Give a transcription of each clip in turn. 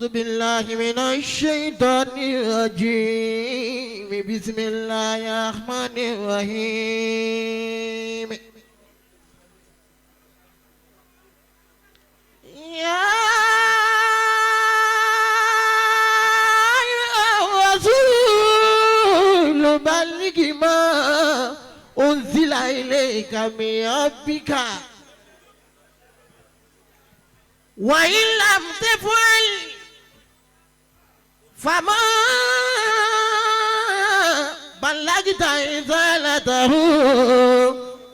أعوذ بالله من الشيطان الرجيم بسم الله الرحمن الرحيم يا أيها الرسول بلغ ما أنزل إليك من ربك وإن لم تفعل فما بلغت رسالته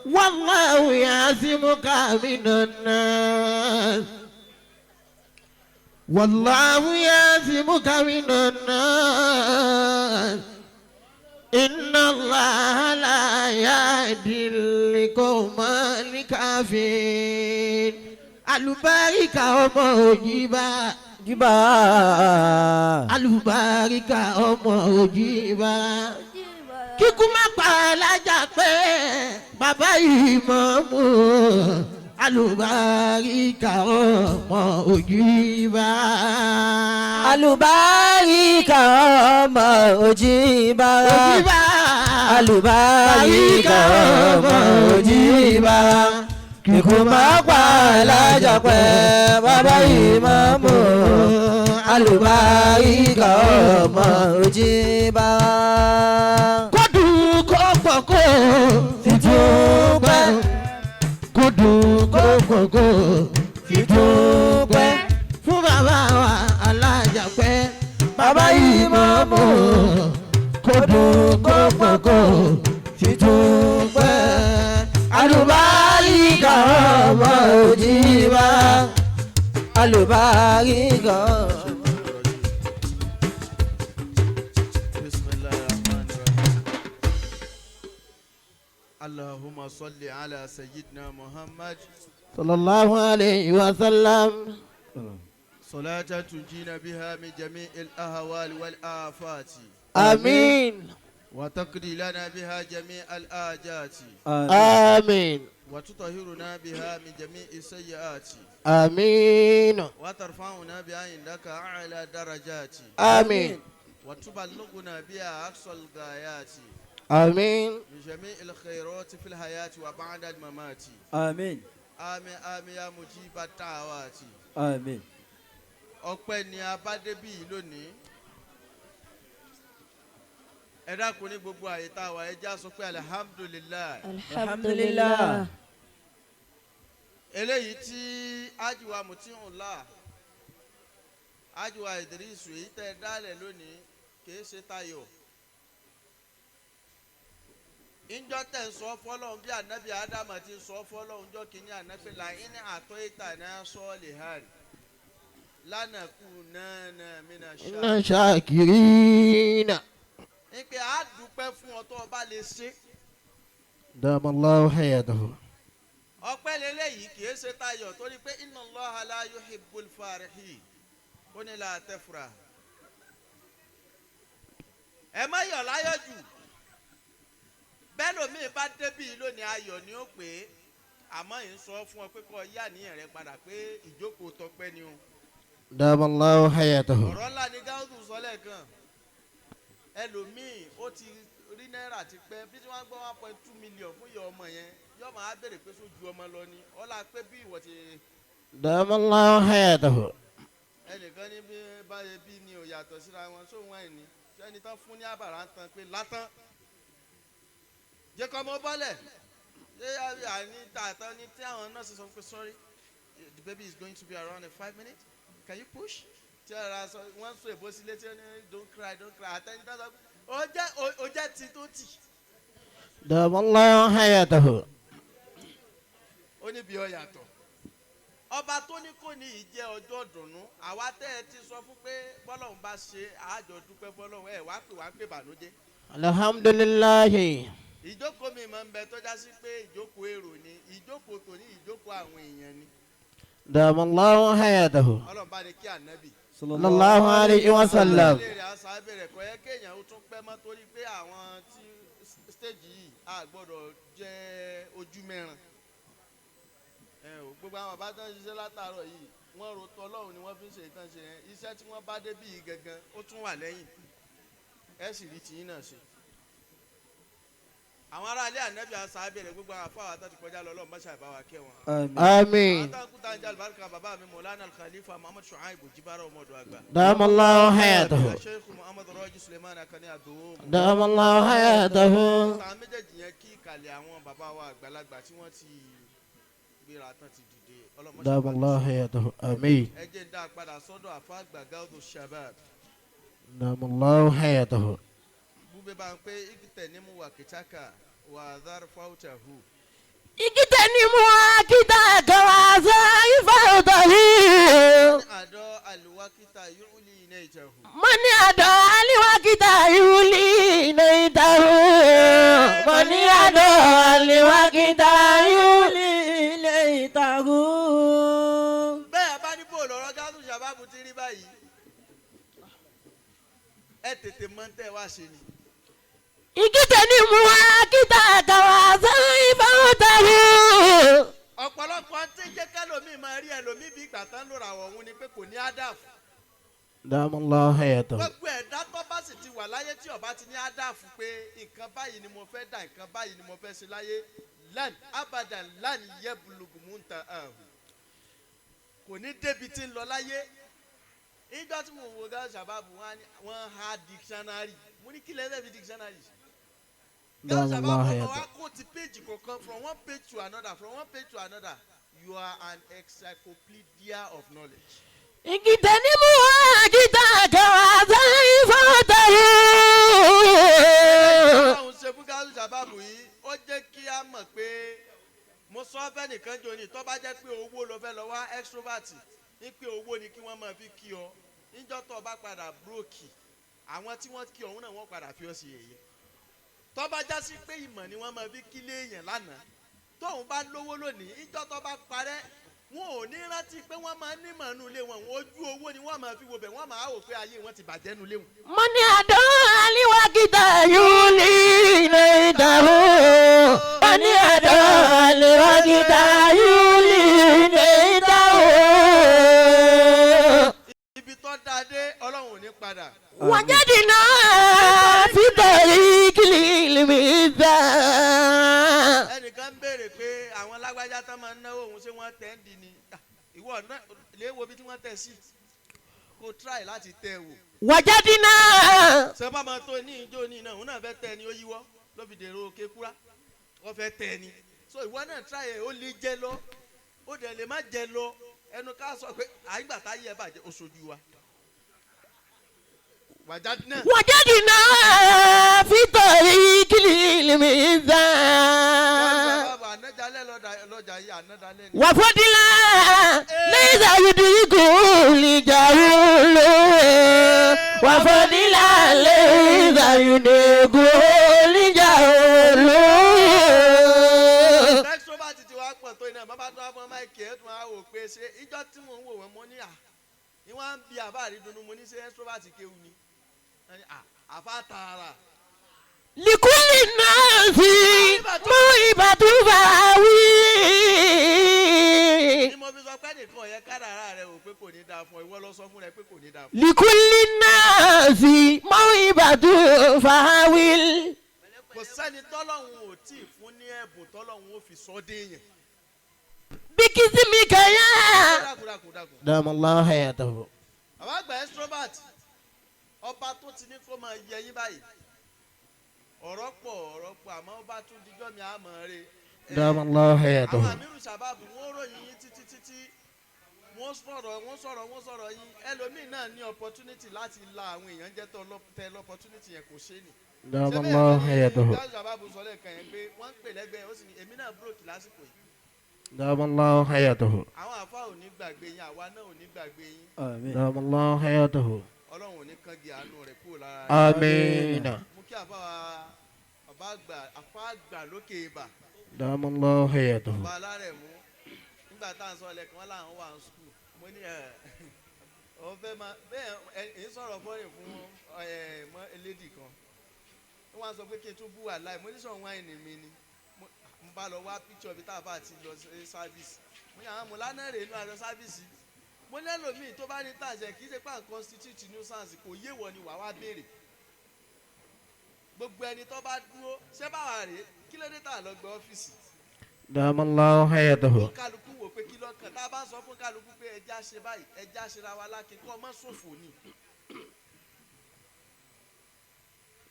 والله يعصمك من الناس والله يعصمك من الناس إن الله لا يهدي القوم الكافرين. Àlùbáríkà ọmọ òjìbá. Jíbà. Àlùbáríkà ọmọ òjìbá. Kíkú má pa alájà pé bàbá ìmọ̀ọ́mù. Àlùbáríkà ọmọ òjìbá. Àlùbáríkà ọmọ òjìbá. Òjìbá. Àlùbáríkà ọmọ òjìbá. Kíkú má pa alájà pé bàbá ìmọ̀ọ́mù. Àlùbáríkà ọmọ òjìbá. Kódù kó pọ̀ kó sì tún pẹ́. Kódù kó pọ̀ kó sì tún pẹ́. Fún bàbá wa alájà pẹ́. Bàbá ìmọ̀ọ́mù. Kódù kó pọ̀ kó sì tún pẹ́. Àlùbáríkà ọmọ òjìbá. Àlùbáríkà. بسم الله الرحمن الرحيم اللهم صل على سيدنا محمد صلى الله عليه وسلم. صلاة تنجينا بها من جميع الأهوال والآفات آمين. وتقضي لنا بها جميع الآجات آمين. وتطهرنا بها من جميع السيئات آمين. وترفعنا بها عندك أعلى درجات آمين. وتبلغنا بها أقصى الغايات آمين. من جميع الخيرات في الحياة وبعد الممات. آمين. آمين آمين يا مجيب الدعوات. آمين. Ọpẹ́ ni a bá débí yìí lónìí. Ẹ dákun, ní gbogbo àyè tá a wà, ẹ já sọ pé alihamudulilayi. Alhamdulillah. Eléyìí tí ajiwa mutiunla ajiwa Idrisu èyí tẹ́ ẹ dálẹ̀ lónìí kìí ṣe tayọ̀ ìjọ tẹ̀ ń sọ fọlọ́hún bí anabi Ádámù ti sọ fọlọ́hún jọ kìíní ànápẹ́ la ìní àtọ́ ìta náà sọ́ọ̀lì hàn lánàkú náà náà mí إن شاكرين. Ní pé a dúpẹ́ fún ọ tó o bá lè ṣe. دام الله حياته. Ọpẹ́ lélẹ́yìí kìí ṣe tayọ̀ torí pé inna Allaha la yuhibbul farihin, ó ní la tafrah. Ẹ má yọ̀ láyọ̀ jù. Bẹ́ẹ̀ lómi bá débì lónìí, ayọ̀ ni ó pè é, àmọ́ ì ń sọ fún ọ pé kó yá àníyàn rẹ padà pé ìjókòó tọpẹ́ ni o. دام الله حياته. Ọ̀rọ̀ ńlá ni gáúdù sọ lẹ́ẹ̀kan. Ẹlòmíì ó ti rí náírà ti pẹ́ bí tí wọ́n gbọ́ 1.2 million fún ìyá ọmọ yẹn, yóò máa béèrè pé sójú ọmọ lọ ni ọlá pé bí ìwọ ti. دام الله حياته. Ẹnìkan ní bí báyẹn bí ni ò yàtọ̀ síra wọn sóhun àìní sẹ́ni tán fún ní àbàrà ń tan pé látán jẹ́ kọ́ ọmọ bọ́lẹ̀ ṣé àní tààtàn ní tí àwọn nọ́ọ̀sì sọ pé, "Sorry, the baby is going to be around in 5 minutes, can you push?" Tí ara sọ wọ́n sọ èbó sílé tí wọ́n ní, "Don't cry, don't cry." Àtẹni tán sọ pé ó jẹ́ ti tó tì. دام الله حياته. Ó ní bí ọ yàtọ̀. Ọba tó ní kò ní í jẹ́ ọjọ́ dùnú àwa tẹ́ ẹ ti sọ fún pé bọ́lọ́hún bá ṣe àjọ dúpẹ́ fọlọ́hún ẹ̀ wá pè wá pè bànújẹ́. الحمد لله. Ìjókòó mi máa ń bẹ tó já sí pé ìjókòó èrò ni, ìjókòó tòní ìjókòó àwọn èèyàn ni. دام الله حياته. Ọlọ́run bá ní kí ànábì. صلى الله عليه وسلم. Ilé rẹ̀ àṣà bẹ̀rẹ̀ kọ́ yẹ kéèyàn ó tún pẹ́ mọ́ torí pé àwọn tí stage yìí a gbọ́dọ̀ jẹ́ ojú mẹ́rin. Ẹ ò gbogbo àwọn bàbá tó ń ṣiṣẹ́ látàárọ̀ yìí. Wọ́n ro tọlọ́run ni wọ́n fi ń ṣe ìtàn ṣe yẹn. Iṣẹ́ tí wọ́n bá dé bí yìí gangan ó tún wà lẹ́yìn. Ẹ sì rí tiyín náà ṣe. Àwọn aráalé ànábì àṣà abẹ́rẹ́ gbogbo àwọn afọ àwọn àtàtì kọjá lọ Ọlọ́run bá ṣàbá wa kẹ́ wọn. Àmín. آمين. Àwọn táwọn kúta ń jẹ́ àlùbáríkà bàbá mi Mọ̀lánà Al-Khalifa Muhammad Shu'aibu Jibara ọmọdé àgbà. دام الله حياته. Sheikh Muhammad Raji Suleiman Akànní Àdòwò. دام الله حياته. Àwọn méjèèjì yẹn kí ìkàlẹ̀ àwọn bàbá wa àgbàlagbà tí wọ́n ti gbéra tán ti dìde. Ọlọ́mọ دام ṣàbá الله حياته. آمين. ẹ jẹ́ ń dá a padà sọ́dọ̀ àfa àgbà Gaudu Shabab. دام الله حياته. Búbẹ́ bá ń pé ìkìtẹ̀ ní mu wà kìtàkà wà dárfáwùtàhù. اجتنبوا كتاك وعزائف الطريق. Àdó àlùwákìtà yúlì iná ìjẹ̀hù. من يدعى لوقت يولي نيته. من يدعى لوقت يولي نيته. Bẹ́ẹ̀ bá ní bò lọ́rọ́ Gaudu Shabab ti rí báyìí. Ẹ tètè mọ̀ ń tẹ́ wá ṣe ni. اجتنبوا كتاك وعزائف الطريق. Ọ̀pọ̀lọpọ̀ tí ń jẹ́ kẹ́lòmíì máa rí ẹlòmíì bí ìgbà tán lóra ọ̀hún ni pé kò ní ádàf. دام الله حياته. Gbogbo ẹ̀dá tó bá sì ti wà láyé tí ó bá ti ní ádàf pé nǹkan báyìí ni mo fẹ́ dà, nǹkan báyìí ni mo fẹ́ ṣe láyé, lan abadan lan yẹ bulugù mú ta ahù. Kò ní débi tí ń lọ láyé. Ìjọ tí mo wo Gaudu Shabab wọ́n ha dictionary. Mo ní kí lẹ́sẹ̀ fi dictionary. Gaudu دام Shabab الله ọmọ حياته. wa kó ti page kọ̀ọ̀kan from one page to another, from one page to another. You are an encyclopedia of knowledge. اجتنبوا كتاك وعزائف الطريق. Ọlọ́run ṣe fún Gaudu Shabab yìí ó jẹ́ kí a mọ̀ pé mo sọ fẹ́ nìkan jò ní tó bá jẹ́ pé owó ló fẹ́ lọ wá extrovert ní pé owó ni kí wọ́n máa fi kí ọ níjọ́ tó o bá padà broke, àwọn tí wọ́n kí ọ̀hún náà wọ́n padà fi ọ́ sí yẹ̀yẹ́. Tó bá já sí pé ìmọ̀ ni wọ́n máa fi kí léèyàn lánàá, tóun bá lówó lónìí, níjọ́ tó bá parẹ́, wọn ò ní rántí pé wọ́n máa nímọ̀ nù ilé wọn. Ojú owó ni wọ́n máa fi wo bẹ̀, wọ́n máa wò pé ayé wọn ti bàjẹ́ nù ilé wọn. من يدعى لوقت يولي نيته. من يدعى لوقت يولي نيته. Ibi tó dáa dé, Ọlọ́run ò ní padà. وجدنا في طريق الميزان. Ẹnìkan ń béèrè pé àwọn lágbájá tán máa ń náwó òun, ṣé wọ́n tẹ́ ń di ni? Ah, ìwọ náà léwo bí tí wọ́n tẹ̀ sí, kó try láti tẹ̀ wò. وجدنا Ṣé bá máa tó ní ijó ní iná òun náà fẹ́ tẹ̀ ni, ó yíwọ́ ló fi dèrò kékúrá, wọ́n fẹ́ tẹ̀ ni. So ìwọ náà try ẹ̀, ó lè jẹ lọ, ó dẹ̀ lè má jẹ lọ. Ẹnu ká sọ pé àyígbà táyé ẹ bàjẹ́, ó ṣojú wa. Wàjáde náà. وجدنا في طريق الميزان. Bàbá ànájalẹ̀ lọ́jà yìí ànádalẹ̀ ni. وفضلا ليس يدرك الجهول. وفضلا ليس يدرك الجهول. Extrovert ti wá pọ̀ tó iná bàbá tó wá fún mic ẹ̀ tún á wò pé ṣé ìjọ tí mò ń wò wọ́n, mo ní à ní wọ́n á ń bi àbá àrídùnnú, mo ní ṣé extrovert kéwu ni? Wọ́n ní à àfa tààrà. لكل الناس موهبة فاوي. Ni mo fi sọ pé nìkan ọ̀yẹ́ kádàrá rẹ wò pé kò ní dáa fún ọ, ìwọ lọ sọ fún rẹ pé kò ní dáa fún ọ. لكل الناس موهبة فاوي. Kò sẹ́ni tọ́lọ́hun ò tí ì fún ní ẹ̀bùn tọ́lọ́hun ò fi sọ déèyàn. بكسمك يا Dákun dákun dákun. دام الله حياته. Bàbá àgbà extrovert, ọba tó ti ní kó máa yẹ yín báyìí, ọ̀rọ̀ pọ̀, ọ̀rọ̀ pọ̀, àmọ́ ọba tún dijọ́ mi àmọ́ re. دام الله حياته. Àwọn àmírù sábàbù wọ́n ròyìn yín títí títí, wọ́n sọ̀rọ̀, wọ́n sọ̀rọ̀, wọ́n sọ̀rọ̀ yín. ẹlòmíì náà ní opportunity láti la àwọn èèyàn jẹ́ tó tẹ opportunity yẹn kò ṣe é nì. دام الله حياته. Ṣé sábàbù sọ lẹ́ẹ̀kan yẹn pé wọ́n ń pè lẹ́gbẹ̀ẹ́, ó sì ní èmi náà broke lásìkò yìí. دام الله حياته. Àwọn àfa ò ní gbàgbé yín, àwa náà ò ní gbàgbé yín. Àmín. دام الله حياته. Ọlọ́run ò ní kángi àánú rẹ̀ kúrò lára rẹ̀. آمين. Mú kí àfa wa bàbá àgbà, àfa àgbà lókè ibà. دام الله حياته. Bàbá alárẹ̀ mú nígbà tá à ń sọ lẹ́kàn wọn làwọn wà ní school, mo ní ẹ̀ ọ fẹ́ máa bẹ́ẹ̀ ẹ ẹ ń sọ̀rọ̀ fọ́ọ̀rìn fún ẹ mọ́ elédì kan, wọ́n wá sọ pé kí n tún bú wà láì, mo ní sọ̀rọ̀ wáìnì mi ni mo bá lọ wá píkṣọ̀ bí tá a bá ti lọ sí service, mo ní àwọn mọ̀lánà rè inú àlọ́ service. Mo lẹ́lòmíì tó bá ní tàṣẹ kì í ṣe pé à ń constitute nuisance, kò yé wọ ni wàá wá béèrè. Gbogbo ẹni tó bá dúró ṣé báwa rèé, kí ló dé tà lọ gba ọ́fíìsì? دام الله حياته. Ó kálukú wò pé kí lọ́kàn tá a bá sọ fún kálukú pé ẹja ṣe báyìí, ẹja ṣe ra wa lákin kó ọmọ ṣòfò ni.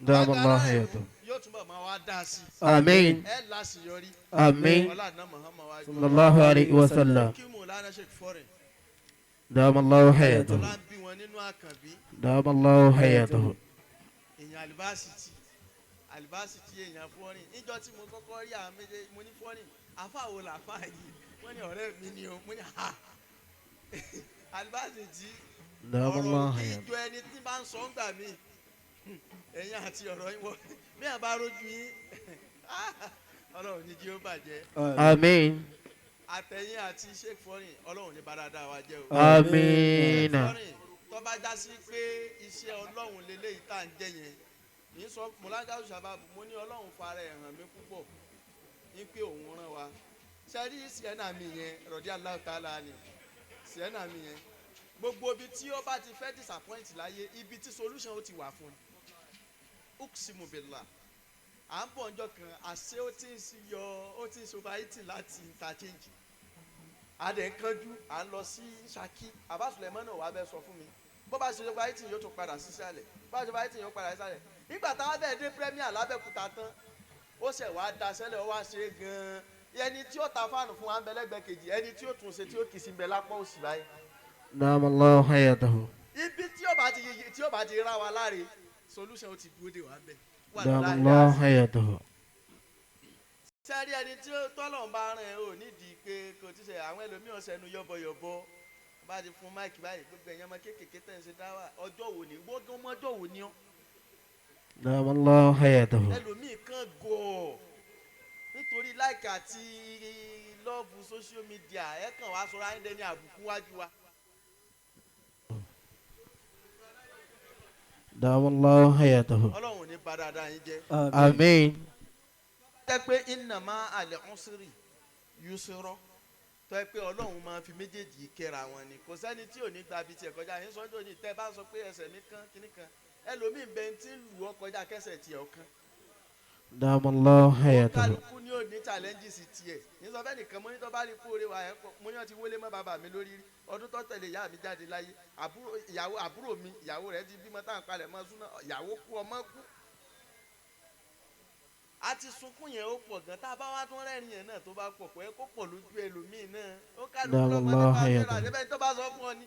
دام الله Lágbára حياته. yóò túbọ̀ máa wá dá sí i. آمين. Ẹ láṣeyọrí. آمين. Ọlá àná Muhammad wájú. صلى الله عليه وسلم. Kí Mùlánà Sheikh Fọ́rẹ̀. دام الله حياته. Tọ́lá ń bí wọn nínú àkànbí. دام الله حياته. Èèyàn àlùbásítì, àlùbásítì, èèyàn fọ́rìn. Níjọ́ tí mo kọ́kọ́ rí àwọn méjèèjì, mo ní fọ́rìn, àfa wo làfa yìí? Wọ́n ní ọ̀rẹ́ mi ni o. Mo ní ha, àlùbásítì. دام الله Ọ̀rọ̀ حياته. ìjọ ẹni tí bá ń sọ ń gbà mí, ẹ̀yin àti ọ̀rọ̀ yín wọ bí àbá rójú yín, Ọlọ́run ní jí ó bàjẹ́. آمين. Àtẹ̀yìn àti Sheikh Fọ́rìn, Ọlọ́run ní bá dáadáa wa jẹ́ o. آمين. Fọ́rìn, tó bá já sí pé iṣẹ́ Ọlọ́run leléyìí tá à ń jẹ́ yẹn ní sọ mọ̀láńgá sábàbù, mo ní Ọlọ́run fara ẹ̀ hàn mí púpọ̀ ní pé òun rán wa sẹ́rí sienna mi yẹn rọ̀dí aláwọ̀ ni sienna mi yẹn. Gbogbo ibi tí ó bá ti fẹ́ disappoint láyé, ibi tí solution ó ti wà fún ni. Uksimu billah, à ń bọ̀ ọjọ́ kan, àṣé ó ti ń yọ, ó ti ń sobayiti láti interchange. A dẹ̀ ń kánjú, à ń lọ sí Ṣakí. Àbá Sulemana wà bẹ́ẹ̀ sọ fún mi, bó bá ṣe sobayiti yóò tún padà sísàlẹ̀, bó bá ṣe sobayiti yóò padà sísàlẹ̀. Nígbà táwa bẹ́ẹ̀ dé Premier lábẹ́kúta tán, ó ṣẹ̀ wá da sẹ́lẹ̀, ó wá ṣe é gan-an. Ẹni tí ó ta fáànù fún wa ń bẹ lẹ́gbẹ̀ẹ́ kejì, ẹni tí ó tún ṣe tí ó kì í sí ń bẹ lápá òsì báyìí. دام الله حياته. Ibi tí ó bá ti rá wa láre, solution ó ti dúró dè wá bẹ́ẹ̀. Wà دام láyé الله àsìkò. حياته. Sẹ́rí ẹni tí ó tọ́lọ̀ ń bá rìn ẹ́ ò nídìí pé kò tí ṣe àwọn ẹlòmíràn sẹnu yọ̀bọ̀yọ̀bọ̀ bá ti fún máìkì báyìí. Gbogbo ẹ̀yàn ọmọ kéékèèké tẹ̀ ń ṣe dáwà, ọjọ́ wo ni wọ́n gan mọ́jọ́ wo ni ọ́? دام الله حياته. Ẹlòmíì kan gọ̀ nítorí like àti love social media, ẹ̀ kàn wá sọ̀rọ̀ ayé ní àbùkù wájú wa. دام الله حياته. Ọlọ́run ò ní bá dáadáa yín jẹ́. آمين. Jẹ́ pé inna ma al usri yusra, tó yẹ pé Ọlọ́run máa fi méjèèjì kẹ́ra wọn ni. Kò sẹ́ni tí ò ní gba ibi tiẹ̀ kọjá yín sọ́jọ́ ní tẹ́ bá sọ pé ẹsẹ̀ mi kán kíní kan, ẹlòmíín bẹ́ẹ̀ tí ń lù ọ́ kọjá kẹsẹ̀ tiẹ̀ ọ̀kan. دام الله حياته. Kálukú ní ò ní challenges tiẹ̀ ní sọ fẹ́ẹ́ nìkan. Mo ní tó bá rí kóore wa ẹ̀ pọ̀, mo ní wọ́n ti wọlé mọ́ bàbá mi lórí rí. Ọdún tó tẹ̀lé, ìyá mi jáde láyé. Àbúrò ìyàwó, àbúrò mi, ìyàwó rẹ̀ ti bímọ táwọn palẹ̀ mọ́ súná, ìyàwó kú, ọmọ kú. A ti sunkún yẹn, ó pọ̀ gan. Tá a bá wá tún rẹ́rìn yẹn náà, tó bá pọ̀ pọ̀ ẹ kó pọ̀ lójú ẹlòmíì náà, ó kálukú lọ́mọ Dàmọ́lá nípa fẹ́ràn hayata. àdébẹ́ni tó bá sọ fún ọ ní.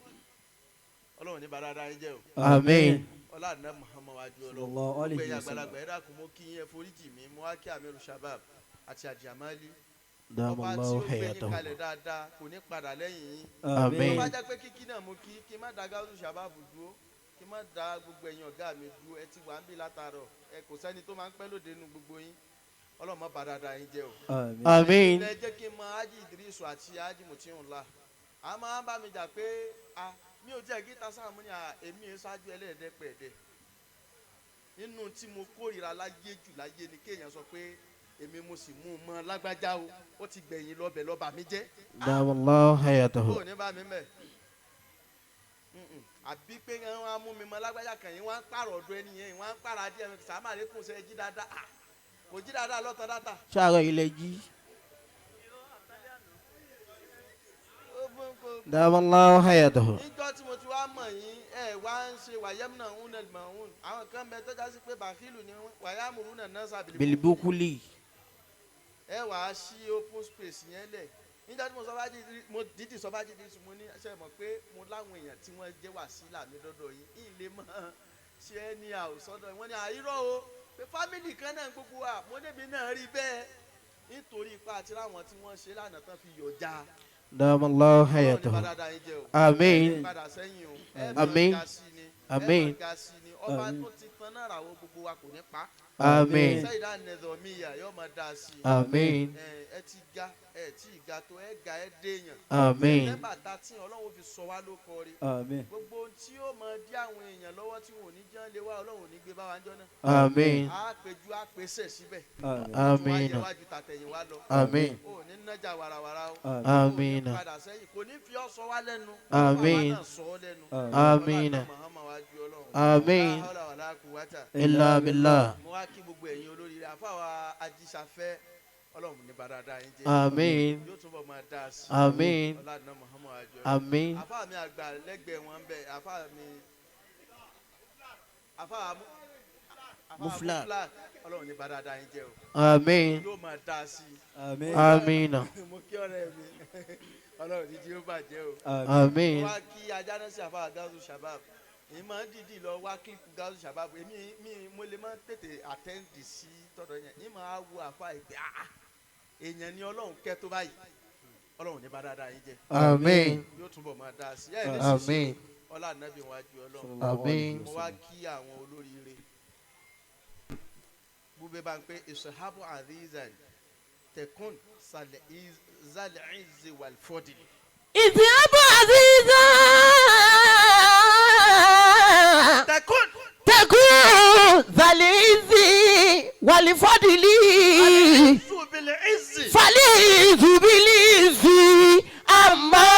Ọlọ́run ní bá dáadáa yín jẹ́ o. آمين. Ọlá àdínà Muhammad wájú Ọlọ́run. Sallallahu alayhi Gbogbo ẹ̀yin wa sallam. àgbàlagbà, ẹ dákun, mo kí yín, ẹ foríjì mi. Mo wá kí Amiru Shabab àti Àjàmálí. دام Ọba tí الله ó gbé yín حياته. kalẹ̀ dáadáa kò ní padà lẹ́yìn yín. Tó آمين. bá jẹ́ pé kíkí náà mo kí, kí má da Gáúsù Shabab dúró, kí má da gbogbo ẹ̀yin ọ̀gá mi dúró. Ẹ ti wà ń bí látàárọ̀, ẹ kò sẹ́ni tó máa ń pẹ́ lóde nu gbogbo yín. Ọlọ́run má bà dáadáa yín jẹ́ o. Àmín. آمين. Ilẹ̀ jẹ́ kí n mọ Ájì Ìdírísù àti Ájì Mùtíhùnlá, a máa ń bá mi jà pé a mi ò tiẹ̀ kí ta sáà. Mú ní à, èmi ẹ ṣáájú ẹlẹ́ẹ̀dẹ́pẹ̀ẹ́dẹ́. Nínú tí mo kórìíra láyé jù láyé ni kéèyàn sọ pé èmi mo sì mú un mọ lágbájá o, ó ti gbẹ̀yìn lọ́bẹ̀ lọ́ba mi jẹ́. دام الله حياته. Kó o ní bá mi mẹ́. Àbí pé wọ́n á mú mi mọ lágbájá kan yìí, wọ́n á ń pààrọ̀ ọ̀dọ̀ ẹni yẹn, wọ́n á ń pààrọ̀ adìẹ sàmàlékún ṣe jí dáadáa. À, kò jí dáadáa lọ́tọ̀ dáadáa. Ṣáàrọ̀ ilẹ̀ jí. Ó fún kò دام الله حياته. Níjọ́ tí mo ti wá mọ̀ yín, ẹ wá ń ṣe wàyẹ́mùnà ń nà mọ̀ ń àwọn kan bẹ tọ́já sí pé bàkílù ni wọ́n wàyámùrú náà náà sàbìlì. بالبكلي. Ẹ wàá ṣí open space yẹn lẹ̀. Níjọ́ tí mo sọ bá jí, mo dídì sọ bá jí dídì, mo ní ṣe mọ̀ pé mo láwọn èèyàn tí wọ́n jẹ́ wàsílà mi dọ́dọ̀ yín, yín lè mọ̀ ṣe é ní àwòsọ́dọ̀ wọ́n ní àìrọ́ o, pé fámìlì kan náà gbogbo wa. Mo débi náà rí bẹ́ẹ̀ nítorí ipa àti láwọn tí wọ́n ṣe lánàá tán fi yọ̀já. دام الله Ọlọ́run ní حياته. bá dáadáa yín jẹ́ o. آمين. Padà sẹ́yìn o, ẹ máa Àmín. ga sí ni, ẹ Àmín. máa ga sí ni ọba Àmín. tó ti tan Títàn náà ràwọ̀ gbogbo wa kò ní pa. Àmín. Sẹ́yìndà nẹ̀dọ̀míyà yóò máa dá sí i. Àmín. Ẹ ti ga, ẹ tí ì ga tó, ẹ ga, ẹ déèyàn. Àmín. September 13, Ọlọ́run fi sọ wá ló kọrí. Àmín. Gbogbo ohun tí ó máa dí àwọn èèyàn lọ́wọ́ tí wọn ò ní jẹ́ lé wá, Ọlọ́run ò ní gbé bá wa ńjọ́ náà. Àmín. Á péjú, á pèsè síbẹ̀. Àmín. Àmín. Wá yẹ wájú tàtẹ̀yìn wá lọ. Àmín. O ò ní nájà wàràwàrà o. Àmín. O ò ní padà sẹ́yìn, kò ní fi ọ́ sọ wá lẹ́nu. Àmín. Àwa náà sọ ọ́ lẹ́nu. Àmín. Ọlọ́run Muhammad wá ju Ọlọ́run. Àmín. La hawla wala quwwata. Illa billah. Mo wá kí gbogbo ẹ̀yin olóríire, àfàwà ajísafẹ́, Ọlọ́run ní bàdàdà yín jẹ́. Àmín. Yóò túbọ̀ máa dá a sí. Àmín. Ọlọ́run Muhammad wá ju Ọlọ́run. Àmín. Àfáà mi àgbà lẹ́gbẹ̀ẹ́ wọn bẹ, àfáà mi, àfáà mú, àfáà Mufla. Mufla, Ọlọ́run ní bàdàdà yín jẹ́ o. Àmín. Yóò máa dá a sí. Àmín. Àmín. Mo kí ọ̀rẹ́ mi, Ọlọ́run ní jí ó bàjẹ́ o. Àmín. Mo wá kí ajánásí àfáà Gazu Shabab. Èmi máa ń dìídì lọ wá clip Gazu Shabab. Èmi mi mo lè máa ń tètè attend sí tọ̀dọ̀ yẹn. Èmi máa wo àfáà ìgbé, ah, èèyàn ni Ọlọ́run kẹ́ tó báyìí. Ọlọ́run ní bá dáadáa yín jẹ́. Àmín. Yóò túbọ̀ máa dá a sí. Ẹ̀ ní sísè Àmín. ọlá nàbí wájú Ọlọ́run. Àmín. Mo wá kí àwọn olóríire. Búbẹ́ bá ń pẹ́ ìṣèhábù àdìsàn tẹkùn zàlẹ̀ ìzì wàlfọ́dìlì. اذهب عزيزا Tẹkùn. تكون ذا العز والفضل. Túbìlì ìzì. فليذ بالعز أما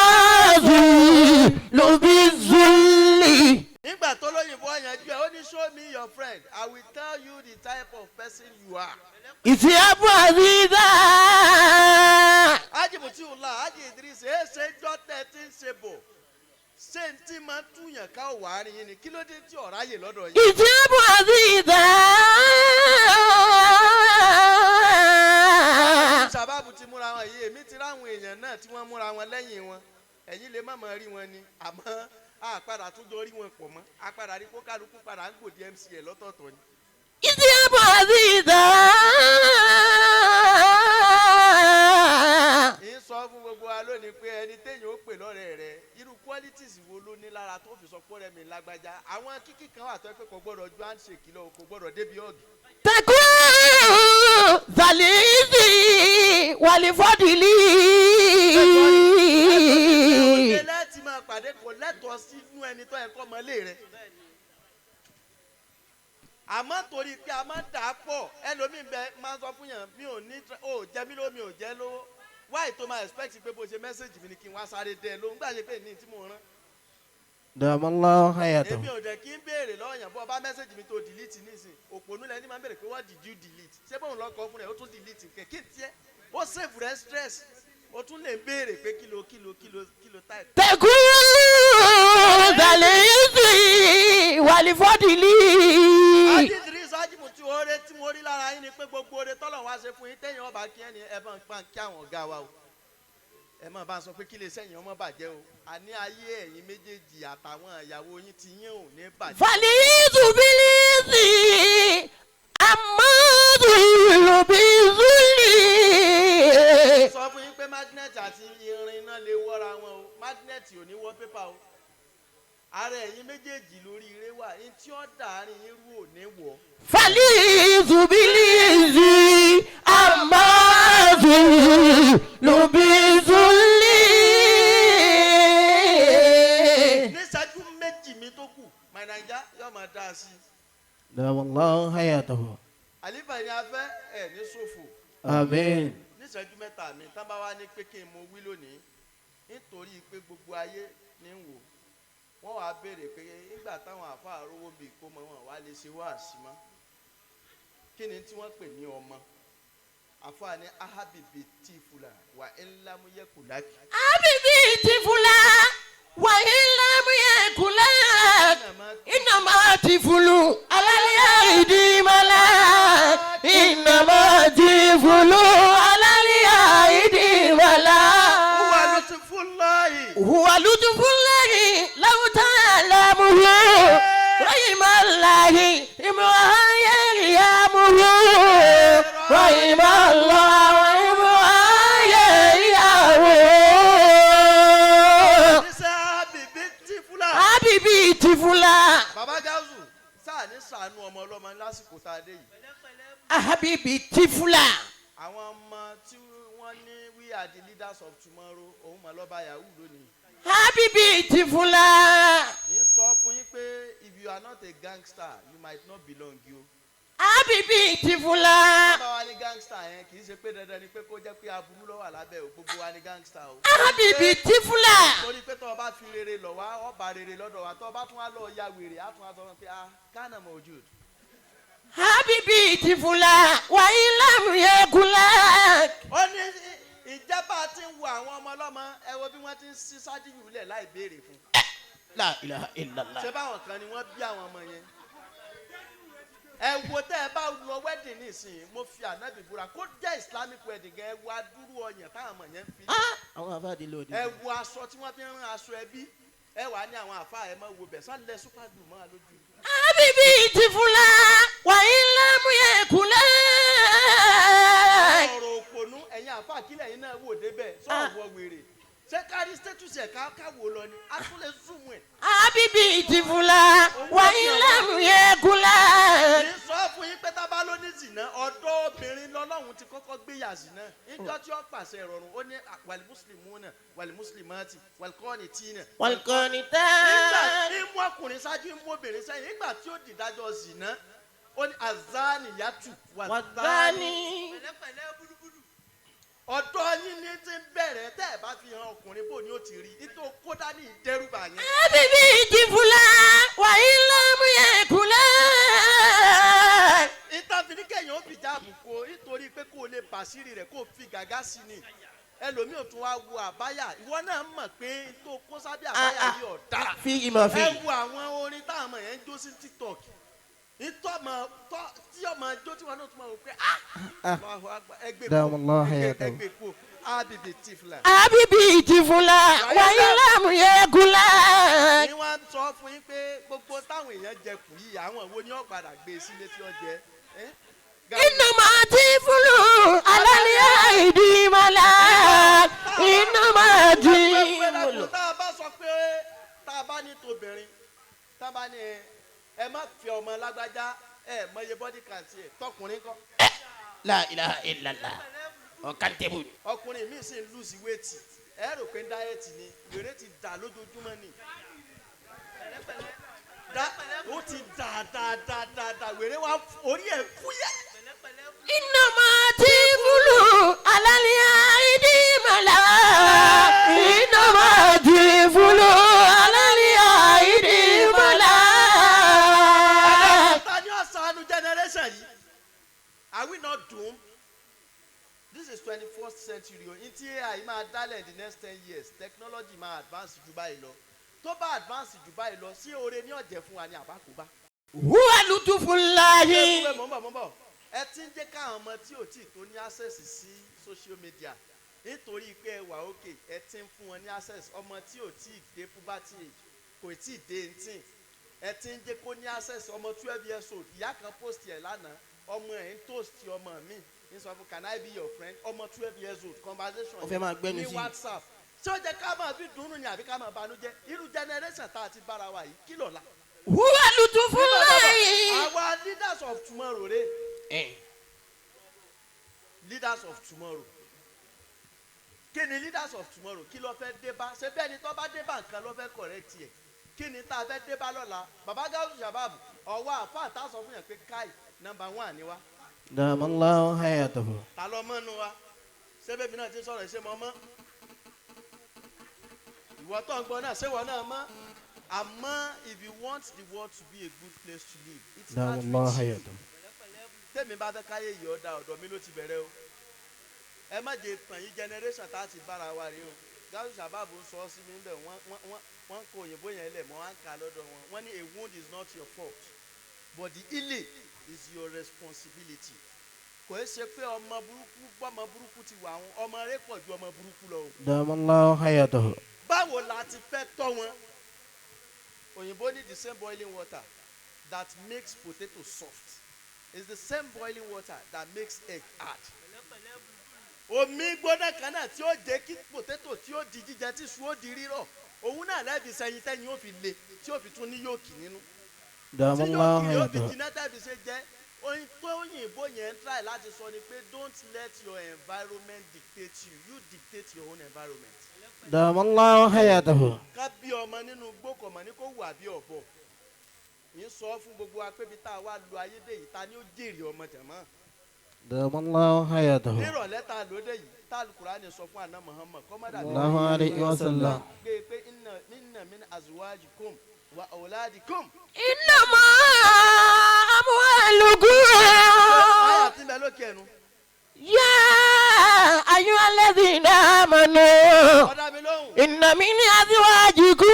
ذل بالذل. Nígbà tó lóyìnbó ọ̀yànjú ẹ̀, ó ní, "Show me your friend, I will tell you the type of person you are." اذهب عزيزا. Ájì Mutiula, Ájì Idris, ẹ ṣe jọ́ tẹ́ tí ń ṣe bò, ṣé n tí máa ń túyàn ká ò wá rí yín ni? Kí ló dé tí ọ̀rá yè lọ́dọ̀ yín? اذهب عزيزا. Sábàbù ti múra wọn yìí, èmi ti ráwọn èèyàn náà tí wọ́n múra wọn lẹ́yìn wọn. Ẹ̀yin lè má máa rí wọn ni, àmọ́ àpadà tún jọ rí wọn pọ̀ mọ́, àpadà rí kó kálukú padà ń gbòdì MCA lọ́tọ̀ọ̀tọ̀ ni. اذهب عزيزا. Ń sọ fún gbogbo wa lónìí pé ẹni téèyàn ó pè lọ́rẹ́ rẹ, irú qualities wo ló ní lára tó fi sọ pé ọ̀rẹ́ mi lágbájá? Àwọn kíkì kan wà tó yẹ pé kò gbọ́dọ̀ ju handshake lọ, kò gbọ́dọ̀ débi hug. تكون ذا العز والفضل. Òde láti máa pàdé kò lẹ́tọ̀ọ́ sí fún ẹni tó yẹ kọ́ mọ́lé rẹ̀, àmọ́ torí pé a máa ń dà á pọ̀, ẹlòmíín bẹ máa ń sọ fún yàn, mi ò ní ó jẹ mí lówó, mi ò jẹ́ lówó, wáyé tó máa expect pé bó ṣe message mi ni kí n wá sáré dé ẹ lóhùn gbàgbé pé ní tí mo rán. دام الله حياته. Èmi ò dẹ̀ kí n béèrè lọ́wọ́ yàn. Bọ́ ọ bá message mi tó delete nísìn, òpònú lẹni máa ń béèrè pé, "What did you delete?" Ṣé bóun lọ kọ fún rẹ̀, ó tún delete nǹkan kí n tiẹ̀, ó save rẹ̀ stress, ó tún lè béèrè pé kí ló kí ló kí ló kí ló type. تكون ذا العز والفضل. Ajídìrí sájìmù tí oore tí mo rí lára yín ni pé gbogbo oore tọ́lọ̀ wá ṣe fún yín, téèyàn ọba kí ẹni ẹ bá ń pa kí àwọn ọ̀gá wa o, ẹ má bá a sọ pé kí lè sẹ́yìn ọmọ bàjẹ́ o. Àní ayé ẹ̀yin méjèèjì àtàwọn ìyàwó yín ti yín ò ní bàjẹ́. فليذ بالعز أما ذل بالذل. Sọ fún yín pé magnet àti irin iná lè wọ́ra wọn o, magnet ò ní wọ́ pépà o. Ara ẹ̀yin méjèèjì lórí ire wà ní tí ó dàárín yín rú ò ní wọ̀. فليذ بالعز أما ذل بالذل. Níṣáájú méjì mi tó kù, my Naija yóò máa dá a sí i. دام الله حياته. Àlífà ni a fẹ́ ẹ̀ ní ṣòfò. Àmín. Níṣẹ́jú mẹ́ta mi tán bá wá ní pé kí n mo wí lónìí, nítorí pé gbogbo ayé ní ń wò wọ́n, wàá béèrè pé nígbà táwọn àáfàá rówó bíi kó mọ wọn wá lè ṣe wáàsí mọ́, kí ni tí wọ́n pè ní ọmọ? Àfáà ní ahabibi tìfula wà ńlámúyẹ́kùlákì. حبيبي تفلا وإن لم يكن لك إنما تفل على الأيدي ملاك، إنما تفل على الأيدي Wà ملاك. Lutfullahi. هو لطف الله لو تعلمه، رحم الله امرأ يريمه، رحم الله امرأ يريمه. Níṣẹ́ ahabibi tìfula. حبيبي تفلا. Bàbá Gáúsù. Tá à ní sàánú ọmọ ọlọ́mọ lásìkò tá a dé yìí. Habibi tifula. Àwọn ọmọ tí wọ́n ní we are the leaders of tomorrow, òun mọ̀ lọ́ba yahoo lónìí. Habibi tifula. Ní sọ fún yín pé if you are not a gangster, you might not belong you. Habibi tifula. Bá wa ní gangster yẹn, kì í ṣe pé dandan ni pé kó jẹ́ pé aburú ló wà lábẹ́ o, gbogbo wa ní gangster o. Habibi tifula. Torí pé tó o bá fi rere lọ wá, ọba rere lọ́dọ̀ wa. Tó o bá tún wá lọ ya wèrè, á tún wá sọ fún pé ah, kánà mọ̀ ojú. Habibi tifula. Wa ilam yekula. Ó ní ìjẹba ti ń wo àwọn ọmọ ọlọ́mọ, ẹ wo bí wọ́n ti ń sí sádìyù lẹ̀ láì béèrè fún. La ilaha illallah. Ṣé báwọn kan ni wọ́n bí àwọn ọmọ yẹn? Ẹ wo tẹ́ ẹ bá lọ wedding nísìnyí, mo fi ànábì búra, kó jẹ́ Islamic wedding gan, ẹ wo adúrú ọyàn táwọn ọmọ yẹn ń fi. Àwọn àfáàdé lòdì. Ẹ wo aṣọ tí wọ́n fi ń rán aṣọ ẹbí, ẹ wà ní àwọn àfa, ẹ mọ wo bẹ̀ sálẹ̀ super glue mọ́ lójú. Habibi tifula. Wa ilam yekula. Ọ̀rọ̀ òpònú ẹ̀yin àfa, kílẹ̀ yín náà wò débẹ̀ sọ̀rọ̀ wèrè, ṣé kárí status ẹ̀ ká wò lọ ni a tún lè zoom ẹ̀. Habibi tifula. Wa ilam yekula. Kì í sọ fún yín pé tá a bá ló ní zìnà, ọ̀dọ́ obìnrin lọ́lọ́run ti kọ́kọ́ gbéyà zìnà. Níjọ́ tí ó pàṣẹ ìrọ̀rùn, ó ní wàlí mùsùlùmí náà, wàlí mùsùlùmí wàlí tí náà. Walqanitat. Nígbà tí mú ọkùnrin ṣáájú, mú obìnrin sẹ́yìn, nígbà tí ó dìdájọ́ zìnà, ó ní azaniyatu wàzání. Wàzání. Ọ̀dọ́ yín ní ti ń bẹ̀rẹ̀. Tẹ́ ẹ̀ bá fi hàn ọkùnrin, bò ní ó ti rí ìtò kódà ní ìdẹ́rùbà yẹn. Habibi tifula. Wa ilam yekula. Ìtàfin kẹyìn ó fi jáàbù kó nítorí pé kó o lè bàṣírí rẹ̀, kó o fi gàgá sí ni. Ẹlòmíì ò tún wá wo àbáyà, ìwọ náà mọ̀ pé tó kó sábẹ́ àbáyà yìí ọ̀dà. Fi ìmọ̀ fi. Ẹ wo àwọn orin táwọn ọmọ yẹn ń jó sí TikTok, ìtọ́ tí ọmọ jó tí wọn náà tún máa wò pé ah, Allahu Akbar, ẹgbẹ́ kú. Dàmúlá hayatahu. Ẹgbẹ́ kú, ábìbì tìfìlà. Habibi tifula. Wa ilam yekula. Ní wọ́n sọ fún yín pé gbogbo táwọn èèyàn jẹ kù yìí, àwọn wo ni ó padà gbé sílé tí ó jẹ? Innama tifulu alali aidi mala. Innama tifulu. Tá a bá sọ pé tá a bá ní tobìnrin, tá a bá ní ẹ má fi ọmọ lágbájá, ẹ mọye body count ẹ, tọkùnrin kọ́? La ilaha illallah. Ọ̀kàntẹ́bù. Ọkùnrin míì sì ń lose weight, ẹ rò pé diet ni, wèrè ti dà lójoojúmọ́ ni. Ó ti dà dà dà dà dà, wèrè wa orí ẹ̀ fúyẹ́. Innama tifulu alali aidi mala. Innama tifulu alali aidi mala. Ta ni ó ṣàánú generation yìí? Are we not doomed? This is 21st century o. N tí AI máa dálẹ̀ in the next 10 years, technology máa advance ju báyìí lọ. Tó bá advance ju báyìí lọ, sí oore ní ọ̀jẹ̀ fún wa ní àbákúbá? Huwa lutufullahi. Mọ̀ ń bọ̀, mọ̀ ń bọ̀. Ẹ ti ń jẹ́ káwọn ọmọ tí ò tí ì tó ní access sí social media nítorí pé ẹ wà òkè. Ẹ ti ń fún wọn ní access. Ọmọ tí ò tí ì dé puberty age, kò tí ì dé 18, ẹ ti ń jẹ́ kó ní access. Ọmọ 12 years old, ìyá kan post ẹ̀ lánàá, ọmọ ẹ̀ ń toast ọmọ mi, ń sọ fún, "Can I be your friend?" Ọmọ 12 years old, conversation Ó fẹ́ máa gbẹ́nu ní sí i. WhatsApp. Ṣé ó jẹ́ ká máa fi dùnnú ni àbí ká máa banújẹ́? Irú generation tá a ti bára wa yìí, kí lọ́la? Huwa lutufullahi. Àwa leaders of tomorrow re, leaders of tomorrow, kí ni leaders of tomorrow, kí ló fẹ́ dé bá? Ṣé bẹ́ẹ̀ ni tó bá dé bá nǹkan ló fẹ́ correct yẹ? Kí ni tá a fẹ́ dé bá lọ́la? Baba Gáúsù Shabab, ọwọ́ àfa tá a sọ fún yẹn pé káì, number one ni wa. Dàmúlá hayatahu. Ta ló mọ́nu wa? Ṣé bẹ́ẹ̀ mi náà ti sọ̀rọ̀, ṣé mo mọ́? Ìwọ tó ń gbọ́ náà, ṣé ìwọ náà mọ́? Àmọ́ if you want the world to be a good place to live, it starts Dàmúlá with you. hayatahu. Tẹ́mi bá fẹ́ káyé yìí ọ̀dà, ọ̀dọ̀ mi ló ti bẹ̀rẹ̀ o. Ẹ má jẹ́ tàn yín, generation tá a ti bára wa rí o. Gáúsù Sàbáàbù ń sọ ọ́ sí mi níbẹ̀, wọ́n kó òyìnbó yẹn lẹ̀ mọ́, wọ́n á kà lọ́dọ̀ wọn. Wọ́n ní a wound is not your fault, but the healing is your responsibility. Kò é ṣe pé ọmọ burúkú gbọ́mọ burúkú ti wà, àwọn ọmọ rẹ pọ̀ ju ọmọ burúkú lọ o. Dàmúlá hayatahu. Báwo la ti fẹ́ tọ́ wọn? Òyìnbó ní the same boiling water that makes potato soft is the same boiling water that makes egg hard. Omi gbóná kan náà tí ó jẹ́ kí potato tí ó di jíjẹ, tí iṣu ó di rírọ̀, òun náà lẹ́bi sẹ́yìn tẹ́yìn ó fi le, tí ó fi tún ní yolk nínú. دام Tí الله yóò kiri ó fi حياته. jiná tàbí ṣe jẹ́ oyin tó òyìnbó yẹn ń try láti sọ ni pé don't let your environment dictate you, you dictate your own environment. دام الله حياته. Ká bí ọmọ nínú igbó kọ̀ mọ́ ní kó wà bí ọ̀bọ. Ń sọ fún gbogbo wa pé bí tá a wá lu ayédè yìí, ta ni ó jèrè ọmọ jàmọ́? دام الله حياته. Nírọ̀lẹ́ tá a lóde yìí, tá Al-Kùránì sọ fún àná Muhammad kọ́mọ́dà الله عليه وسلم. gbé e pé inna min azwajikum wa auladikum. إنما أموالكم. Àyà tí ń bẹ lókè ẹnu. يا أيها الذين آمنوا Ọ̀dà mi lóhùn. إن من أزواجكم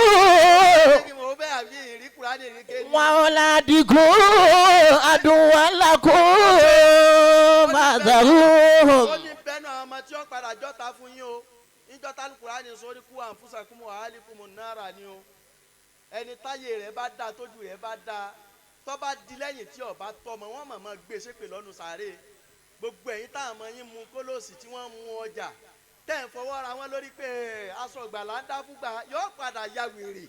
Ṣé kí mo bẹ́ẹ̀ àbí ìrí Kùránì ìrí kéde? وأولادكم عدوا لكم فاحذروهم. Ó ní bẹ́nu àwọn ọmọ tí ó padà jọ́ta fún yín o. Níjọ́ tá Al-Kùránì sọ ní kú àǹfùsàkùmù àhálìkùmù náírà ni o. Ẹni táyé rẹ̀ bá dáa, tójú rẹ̀ bá dáa, tó bá di lẹ́yìn tí ọba tọmọ, wọ́n mọ̀mọ́ gbé ṣépè lọ́nu sàárè. Gbogbo ẹ̀yin táwọn ọmọ yín mu kólóòsì tí wọ́n mu ọjà, tẹ́ ń fọwọ́ ra wọn lórí pé aṣọ ìgbàlá ń dá fúgbà yóò padà ya wèrè.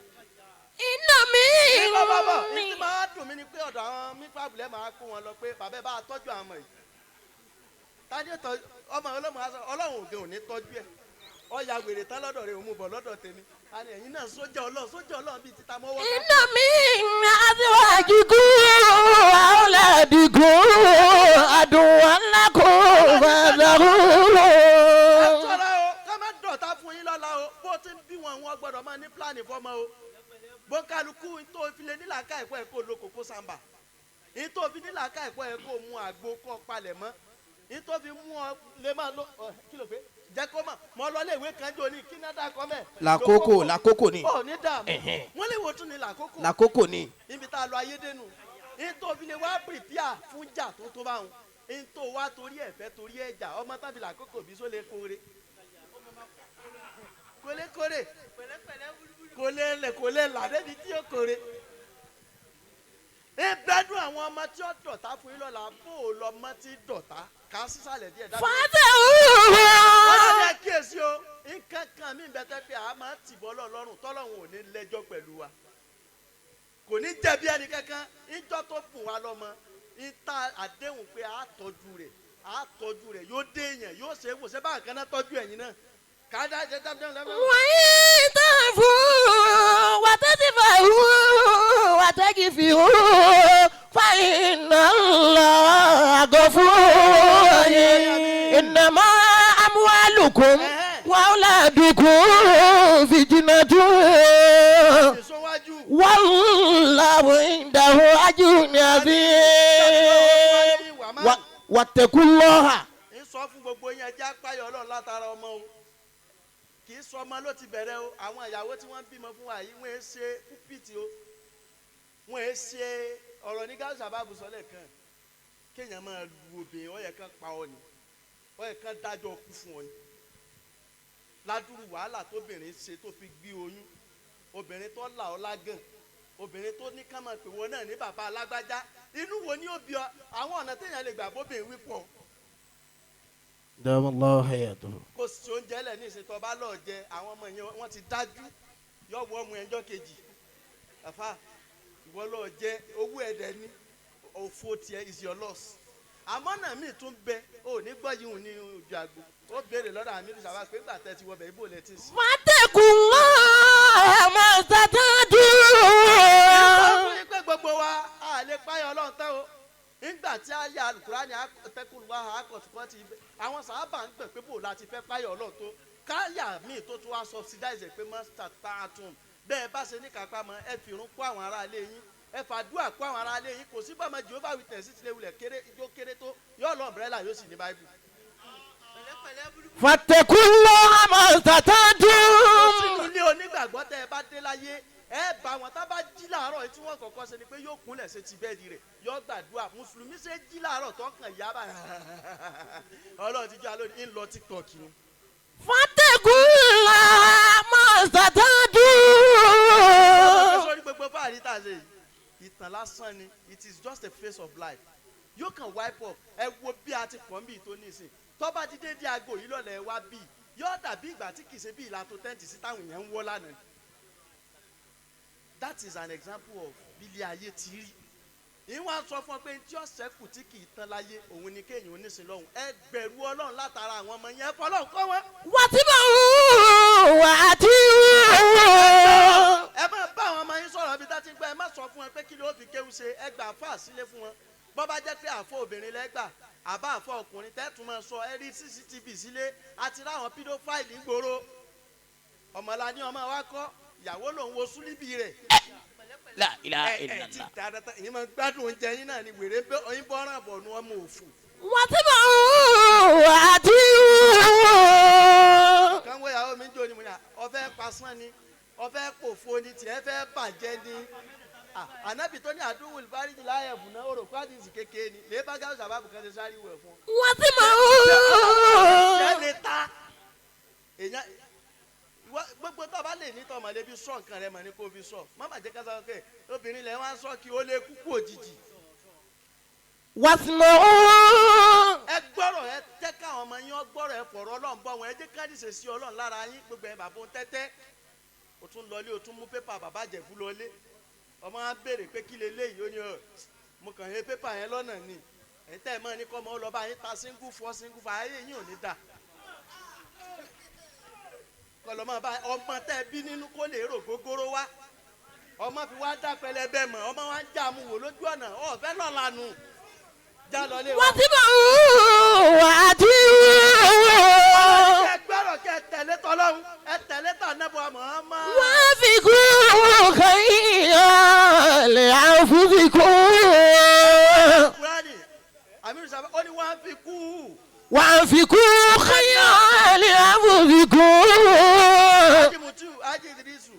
إن من Bàbá ní tí máa dùn mí ni pé ọ̀dọ̀ àwọn mífàbùlẹ̀ máa kó wọn lọ pé bàbá ẹ bá tọ́jú àwọn ọmọ yìí. Tani tọ́ ọmọ ọlọ́mọ aṣọ ọlọ́run òde òní tọ́jú ẹ̀. Ọ̀ya wèrè tán lọ́dọ̀ rẹ̀ òun mú bọ̀ lọ́dọ̀ tèmi. Àní ẹ̀yin náà sójà ọlọ́run, sójà ọlọ́run bíi títa mọ́wọ́. إن من أزواجكم وأولادكم عدوا لكم فاحذروهم. Ẹ ṣọ́ra o, ká má dọ̀tá fún yín lọ́la o. Bó ti ń bí wọn, wọn gbọ́dọ̀ máa ní pílánì fọ́mọ o. Bó kálukú tó fi lè nílàáká ẹ̀kọ́ ẹ̀ kó lo kòkó sàmbà. Ní tó fi nílàáká ẹ̀kọ́ ẹ̀ kó mu àgbo kọ́ palẹ̀ mọ́. Ní tó fi mú ọ lè máa lo ọ, kí ló pé? Jẹ́ kó mọ̀, mọ lọ lé ìwé kan jò ní kí náà dá kọ́ mẹ́. Làkókò, làkókò ni. Ò ní dààmú. Ẹ̀hẹ̀n. Wọ́n lè wo tún ní làkókò. Làkókò ni. Níbi tá a lọ ayédènù. Ní tó fi lè wá pìrìpìà fún jà tó tó bá wọn. Ní tó wá torí ẹ̀fẹ́ torí ẹ̀jà ọmọ tàbí làkókò bí sólè kóore. Kólé kóre. Kólé lè kólé là débi tí ó kóre. Ìbẹ́dùn àwọn ọmọ tí ó dọ̀tá fún yín lọ́la bó o lọ mọ́ tí dọ̀tá kà á sísàlẹ̀ díẹ̀ dábìá. فاحذروهم. Ọlọ́run ẹ kíyèsí o, nǹkan kan mí bẹ tẹ́ pé a máa tì bọ́ lọ́rùn tọ́lọ́run ò ní lẹ́jọ́ pẹ̀lú wa. Kò ní jẹ̀bi ẹni kankan, ìjọ tó bùn wa lọ́mọ, ìta àdéhùn pé a tọ́jú rẹ̀, a tọ́jú rẹ̀, yóò dé èèyàn, yóò ṣe é wò, ṣé báwọn kan náà tọ́jú ẹ̀yin náà. Kàdá ṣe dábìá dábìá. وإن تعفوا وتصفحوا وتغفروا فإن الله غفور رحيم. إنما أموالكم وأولادكم فتنة Èso wájú. والله عنده أجر عظيم. واتقوا الله. Ń sọ fún gbogbo yín, ẹjẹ́ apáyọ̀ ọlọ́run látara ọmọ o. Kì í sọ ọmọ ló ti bẹ̀rẹ̀ o. Àwọn ìyàwó tí wọ́n ń bímọ fún wa yìí, wọ́n ń ṣe púpìtì o, wọ́n ń ṣe ọ̀rọ̀ ní gáàsì àbábù sọ́lẹ̀ kan kéèyàn máa lu obìnrin, ó yẹ kán pa ọ ni, ó yẹ kán dájọ́ kú fún ọ ni. Ládùrú wàhálà tóbìnrin ṣe tó fi gbé oyún, obìnrin tó là ọ lágàn, obìnrin tó ní ká máa pè wọ́n náà ní bàbá alágbájá, inú wo ni ó bí ọ? Àwọn ọ̀nà téèyàn lè gbà bóbìnrin wí pọ̀. دام الله حياته. Kò sí oúnjẹ lẹ̀ ní ìsìn tó bá lọ́ọ̀ jẹ, àwọn ọmọ yẹn wọ́n ti dájú yọ wọ ọmọ ẹjọ́ kejì àfa ìwọ lọ́ọ̀ jẹ owó ẹ̀dẹ̀ ní òfò tiẹ̀ is your loss. Àmọ́ náà míì tún bẹ ò ní gbọ́ yìí hùn ní ojú àgbo, ó béèrè lọ́dọ̀ àmì ìlú sábà pé gbà tẹ́ ti wọ bẹ̀ ibò lẹ ti sìn. واتقوا الله ما استطعتم. Fún yín pé gbogbo wa a lè páyọ̀ ọlọ́run tán o. Nígbà tí a yà Al-Kùránì tẹ́kùn wá akọ̀tùkọ́ ti àwọn sàábà ń gbẹ̀ pé bò láti fẹ́ páyọ̀ ọlọ́run tó káyà míì tó tún wá subsidize ẹ̀ pé master tààtùm bẹ́ẹ̀ bá ṣe ní kápá mọ́, ẹ fìrún kó àwọn aráalé yín, ẹ fàdúrà kó àwọn aráalé yín. Kò sí bàmọ́ Jehovah Witness ti lè wulẹ̀ kéré ijó kéré tó yóò lọ umbrella yóò sì ní Bible. فاتقوا الله ما استطعتم. Sínú ilé onígbàgbọ́ tẹ́ ẹ bá dé láyé, ẹ bá wọn tá bá jí láàárọ̀ yìí tí wọ́n kọ́kọ́ ṣe ni pé yóò kúnlẹ̀ ṣe ti bẹ́ẹ̀dì rẹ̀, yóò gbàdúrà. Mùsùlùmí ṣe jí láàárọ̀ tó kàn yá báyìí, ọlọ́run ti jẹ́ alóòní ń lọ TikTok ni. فاتقوا الله ما استطعتم. Sórí gbogbo fáàrí tá a ṣe yìí, ìtàn lásán ni. It is just a phase of life, yóò kàn wipe up. Ẹ wo bí a ti pọ̀ ń bì tó nísìn, tọ́ba ti dé dé aago yìí lọ́lẹ̀ ẹ wá bíi yóò dàbí ìgbà tí kìí ṣe bí ìlà tó tẹ́ǹtì sí táwọn èèyàn ń wọ́ lánàá. That is an example of Bílẹ̀ ayé ti rí ìwọ̀n sọ fún ọ pé tí ọ̀sẹ̀ kù tí kì í tán láyé òun ni kéèyàn oníṣìn lọ́hùn. Ẹ bẹ̀rù Ọlọ́run látara àwọn ọmọ yẹn, fọlọ́run kọ́ wọn. واتبعوا وأطيعوا. Ẹ máa bá àwọn ọmọ yín sọ̀rọ̀ bí tá ti ń gbọ́. Ẹ má sọ fún wọn pé kí ló fi kéwú ṣe. Ẹ gbà àfà sílé fún wọn. Bọ́ bá jẹ́ pé àfọ obìnrin lẹ́gbà àbá àfọ ọkùnrin tẹ́tù máa sọ. Ẹ rí CCTV sílé àti ráwọn pedophile ń gbòòrò. Ọmọlá ní ọmọ wa kọ́ ìyàwó lòun wo súlíbì rẹ̀. La ilaha Ẹ ẹ ti illallah. dáadáa, ìyẹn máa gbádùn oúnjẹ yín náà ni wèrè bẹ́ ọyìn bọ́ràn bọ̀ nu ọmọ òfò. واتبعوا وأطيعوا. Kan wo ìyàwó mi ń jó ni mo ní à ọfẹ́ pasán ni, ọfẹ́ pòfo ni, tiẹ̀ fẹ́ bàjẹ́ ni. Ànábì tó ní àdúgbò ìbáríjì láyẹ̀ fún náà, ó rò pàdísì kékeré ni lè bá gáàsì sábàbù kan ṣe sáré wẹ̀ fún ọ. واتبعوا. Ṣé lè ta èèyàn gbogbo tó a bá lè ní tọmọ lè fi sọ nǹkan rẹ mọ ní kó fi sọ. Má bàjẹ́ ká sọ pé obìnrin lẹ wá ń sọ kí ó lè kúkú òjijì. واسمعوا. Ẹ gbọ́rọ̀, ẹ tẹ́ káwọn ọmọ yín ọ gbọ́rọ̀, ẹ fọ̀rọ̀ Ọlọ́run bọ́ wọn. Ẹ jẹ́ káàdì sí Ọlọ́run lára yín. Gbogbo ẹ bàbá òun tẹ́tẹ́, o tún lọlé, o tún mú pépà bàbá Jẹ̀bú lọlé. Ọmọ wa béèrè pé kí leléyìí? Ó ní ọ mo kàn he pépà yẹn lọ́nà ni. Ẹ̀yin tẹ́ ẹ mọ́ ní kọ́ ọmọ ó lọ bá yín ta single four single five, ayé yín ò ní dà. Kọlọmọ bá ọmọ tẹ́ ẹ bí nínú kó lè rò gógóró wá. Ọmọ fi wá dá pẹlẹbẹ mọ, ọmọ wa ń já mu wò lójú ọ̀nà ọ̀fẹ́ lọ́la nù já lọlé wa. واتبعوا وأطيعوا. Ẹ gbọ́rọ̀ kẹ́ ẹ tẹ̀lé tọ́lọ́hún, ẹ tẹ̀lé tànàbọ̀ Muhammad. وافقوا خيرا لأنفسكم. Kúránì Amiru sábà ó ní wọ́n á fi kú. وأنفقوا خيرا لأنفسكم. Ajimutu Aji Idrisu,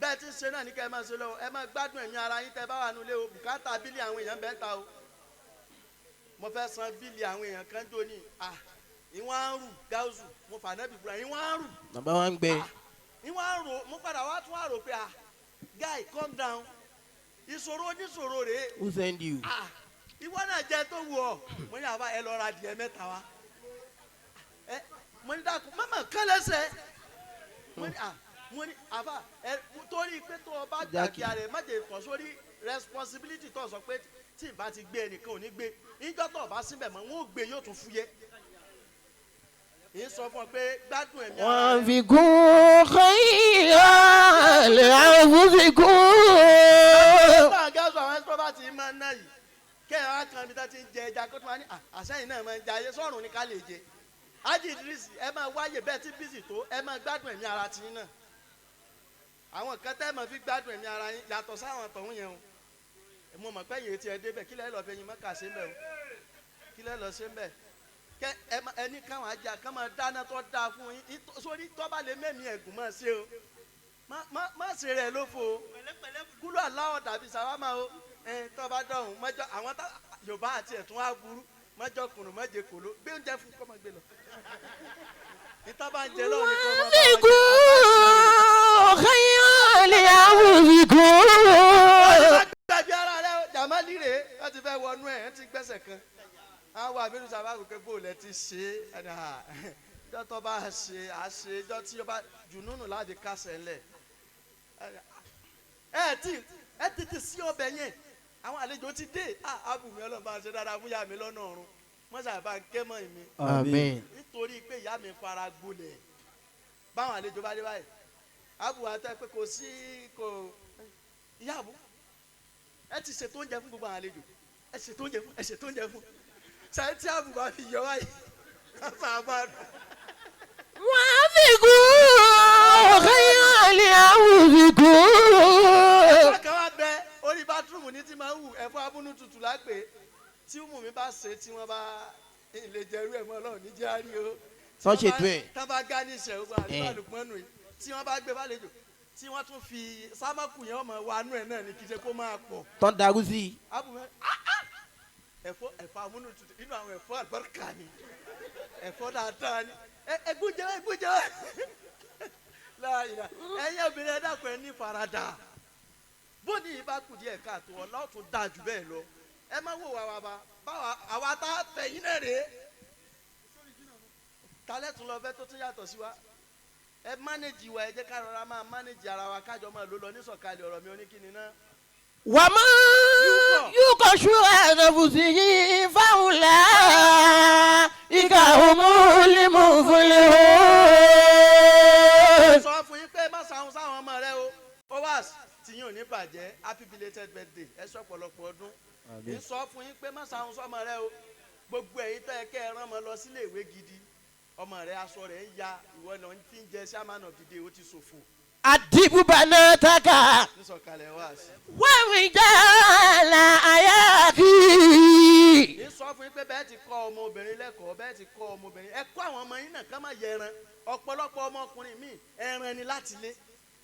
bẹ́ẹ̀ tí ń ṣe náà ní kẹ́ ẹ máa ṣe lọ. Ẹ máa gbádùn ẹ̀mí ara yín tẹ́ bá wà nulẹ̀ o. Bùkátà bílì àwọn èèyàn bẹ́ẹ̀ ta o. Mo fẹ́ san bílì àwọn èèyàn kan jó ní à ìwọ̀n á rù gáúsù mo fà náà bìbúra ìwọ̀n á rù. Bàbá wa ń gbẹ. Ìwọ̀n á rò, mo padà wá tún á rò pé à guy, calm down, ìṣòro oníṣòro rèé. Who send you? Ah, ìwọ náà jẹ tó wù ọ. Mo ní àbá ẹ lọ ra adìẹ mẹ́ta wa. Ẹ mo ní dákun mama kán lẹ́sẹ̀. Mo ní à mo ní àbá ẹ torí pé tó o bá gbàgbé rẹ má jẹ ìtọ̀ sórí responsibility tó o sọ pé tí ì bá ti gbé ẹnìkan ò ní gbé. Níjọ́ tó o bá síbẹ̀ mọ́, wọn ò gbé yóò tún fúyẹ́. Ì ń sọ fún ọ pé gbádùn ẹ̀mí ara rẹ. وأنفقوا خيرا لأنفسكم. Báwọn gáàsù àwọn ẹ́sítọ́bà ti máa ń ná yìí kẹ́ ẹ̀ wá kan ibi tá ti ń jẹ ẹja kó tó máa ní àṣẹyìn náà máa ń jẹ ayé sọ́run ní ká lè jẹ. Ájì Idris, ẹ máa wáyè bẹ́ẹ̀ tí bísí tó, ẹ máa gbádùn ẹ̀mí ara tiyín náà. Àwọn kan tẹ́ máa fi gbádùn ẹ̀mí ara yín yàtọ̀ sáwọn tọ̀hún yẹn o. Mo mọ̀ pé yìí ti ẹ débẹ̀, kí lẹ́ lọ́ọ́ fẹ́ yín mọ́kà sí ń bẹ̀ o, kí lẹ́ lọ́ọ́ sí ń bẹ̀ kẹ ẹ ní káwọn ajá kán máa dáná tó dáa fún yín. Sórí tó bá lè mẹ́mí ẹ̀gùn máa ṣe o, má ṣe rẹ̀ lófo o. Kúlọ̀ aláwọ̀ dàbí sàwámà o. Ẹ tó bá dọ̀hún mọ́jọ́ àwọn tá Yorùbá àti ẹ̀tún á burú mọ́jọ́ kùnú mọ́jẹ kòló gbé oúnjẹ fún kọ́mọ gbé lọ. Ìtọ́ bá ń jẹ lọ́wọ́ ni kọ́ máa bá wọn jẹ. وأنفقوا خيرا لأنفسكم. Gbàgbé ara rẹ o, Jàmálì rèé, wọ́n ti fẹ́ wọnú ẹ̀, ẹ̀ ti gbẹ́sẹ̀ kan. Àwọn àmì sábà kò pé bóòlù ẹ ti ṣe é ẹni à jọ́ tó bá ṣe à ṣe jọ́ tí ó bá jùnúnù láti kásẹ̀ ńlẹ̀. Ẹ ti ẹ tètè sí ọbẹ̀ yẹn, àwọn àlejò ti dé. Àbùmí Ọlọ́run bá ṣe dáadáa fún ìyá mi lọ́nà ọ̀run, mọ́sà bá ń ké mọ́ mi. Àmín. Nítorí pé ìyá mi fara gbolẹ̀ báwọn àlejò bá dé báyìí, àbù àtẹ pé kò sí kò ìyá àbù ẹ ti ṣètò oúnjẹ fún gbogbo àwọn àlejò, ẹ ṣètò oúnjẹ fún, ẹ ṣètò oúnjẹ fún ṣáà tí àbù bá fi yọ báyìí sábà dùn. وأنفقوا خيرا لأنفسكم. Ẹ̀fọ́ kan wá bẹ orí bátúrùmù ní tí máa ń wù, ẹ̀fọ́ abúnútutù lápè tí mú mi bá ṣe tí wọ́n bá lè jẹrú ẹ̀ mọ́ Ọlọ́run ní járí o. Tọ́ ṣètò ẹ̀. Tá bá gá ní ìṣẹ̀ ogun àdúrà lùpọ̀nù yìí tí wọ́n bá gbé bálejò tí wọ́n tún fi sámákù yẹn ọmọ wa nú ẹ̀ náà ní kí ṣe kó máa pọ̀. Tọ́ darú sí i. Abùmẹ́ ẹ̀fọ́ ẹ̀fọ́ amúnútutù inú àwọn ẹ̀fọ́ àlùbáríkà ni, ẹ̀fọ́ dáadáa ni. Ẹgbúnjẹ ẹgbúnjẹ láàyè. Ẹ̀yin obìnrin, ẹ dákun, ẹ ní faradà. Bóni yìí bá kù díẹ̀ káàtó, ọ̀la ó tún dáa jù bẹ́ẹ̀ lọ. Ẹ má wò wá wá bá báwa àwa tá a fẹ́ yín náà rèé talẹ́ tún lọ fẹ́ tó tún yàtọ̀ sí wa. Ẹ mánéjì wa, ẹ jẹ́ ká rọra máa mánéjì ara wa kájọ máa lò lọ nísọ̀kalẹ̀. Ọ̀rọ̀ mi oníkíni náà. ومن يوق شح نفسه فأولئك هم المفلحون. Sọ fún yín pé má sàwọn sáwọn ọmọ rẹ o. Owas tìyín ò ní bàjẹ́, happy belated birthday, ẹ sọ ọ̀pọ̀lọpọ̀ ọdún. Ń sọ fún yín pé má sàwọn sọmọ rẹ o. Gbogbo ẹ̀yin tó yẹ kẹ́ ẹ rán ọmọ lọ sílé ìwé gidi, ọmọ rẹ aṣọ rẹ ń ya, ìwọ náà fi ń jẹ chairman of the day, ó ti ṣòfò. أدب بناتك Nísọ̀kalẹ̀ wá sí. والرجال أياكي. Ń sọ fún yín pé bẹ́ẹ̀ ti kọ́ ọmọbìnrin lẹ́kọ̀ọ́, bẹ́ẹ̀ ti kọ́ ọmọbìnrin, ẹ kọ́ àwọn ọmọ yín náà ká má yẹ ẹran. Ọ̀pọ̀lọpọ̀ ọmọkùnrin míì ẹran ni láti lé.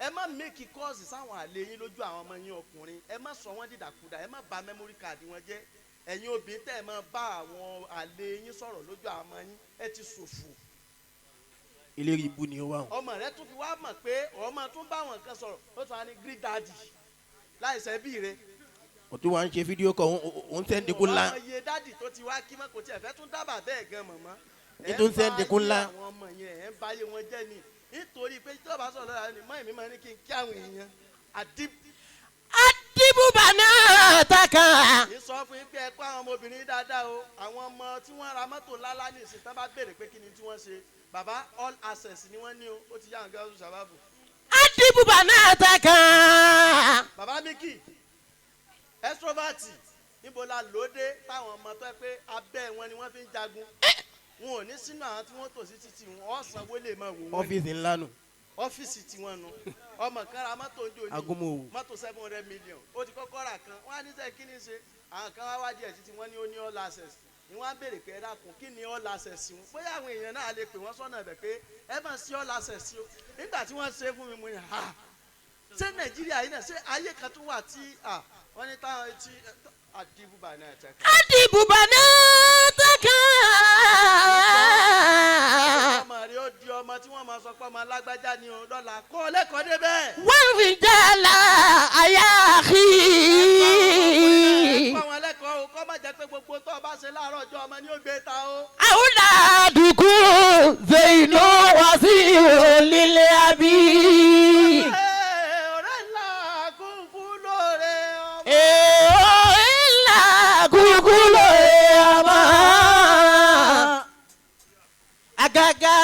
Ẹ má make calls sáwọn àlè yín lójú àwọn ọmọ yín ọkùnrin. Ẹ má sọ wọ́n dìdàkudà, ẹ má bà memory card wọn jẹ́. Ẹ̀yin obìnrin tẹ́ ẹ máa bá àwọn àlè yín sọ̀rọ̀ lójú àwọn ọmọ yín, ẹ ti ṣòfò. Eléyìí ibu ni ó wà. Ọmọ rẹ tún fi wá mọ̀ pé ọmọ tún bá àwọn kan sọ̀rọ̀, ó tún wá ní greet daddy láìsẹ̀ bí rẹ. O tún wá ń ṣe fídíò kan, òun sẹ́ndì kó ńlá. Àwọn iye daddy tó ti wá kí mọ́ kò tiẹ̀ fẹ́ tún dábàá bẹ́ẹ̀ gan mọ̀mọ́. Ní tó ń sẹ́ndì kó ńlá. Ẹ̀ ń bá ayé àwọn ọmọ yẹn, ẹ̀ ń bá ayé wọn jẹ́ ni, nítorí pé tí ọba sọ̀rọ̀ lọ́la ni mọ́ èmi máa ní kí n kí àwọn èèyàn àdí. أدب بناتك. Ní sọ fún yín pé ẹ kó àwọn ọmọbìnrin dáadáa o. Àwọn ọmọ tí wọ́n ra mọ́tò ńláńlá ní ìsìn tán bá béèrè pé kí ni tí wọ́n ṣe, bàbá all access ni wọ́n ní o, ó ti yá àwọn gẹ́gẹ́ sábàbù. أدب بناتك. Bàbá Mickey extrovert, níbo la lóde táwọn ọmọ tó yẹ pé abẹ́ wọn ni wọ́n fi ń jagun, wọn ò ní sínú àwọn tí wọ́n tò sí títì, wọn ọ̀sánwó lè máa wò wọ́n ní. Ọ́fíìsì ńlá nù. Ọ́fíìsì tiwọn nu. Ọmọ kan ra mọ́tò ojú òní, Agúnmọ̀wò. mọ́tò 700 million, ó ti kọ́kọ́ rà kan, wọ́n á ní sẹ́ kí ni ṣe àwọn kan wá wádìí ẹ̀ títí, wọ́n ní ó ní all access ni. Wọ́n á béèrè pé ẹ dákun, kí ni all access wọn? Bóyá àwọn èèyàn náà lè pè wọ́n sọ́nà ẹ̀bẹ̀ pé ẹ máa sí all access o. Nígbà tí wọ́n ṣe fún mi, mo ní ha, ṣé Nàìjíríà yìí náà, ṣé ayé kan tún wà tí wọ́n ní táwọn tí àdìbùbà náà tẹ̀ ká. أدب بناتك. Ọmọ rẹ ó di ọmọ tí wọ́n máa sọ pé ọmọ alágbájá ni o lọ́la, kọ́ ọ lẹ́kọ̀ọ́ débẹ̀. والرجال أياخي. Kọ́ àwọn ẹlẹ́kọ̀ọ́ o, kọ́ má jẹ́ pé gbogbo tó o bá ṣe láàárọ̀ ọjọ́ ọmọ ni ó gbé ta o. أولادكم زين وسير للأبي. Ee, ọ̀rẹ́ ńlá kúkú lóore ọmọ. إلا kúkú ọmọ. Àgàgà.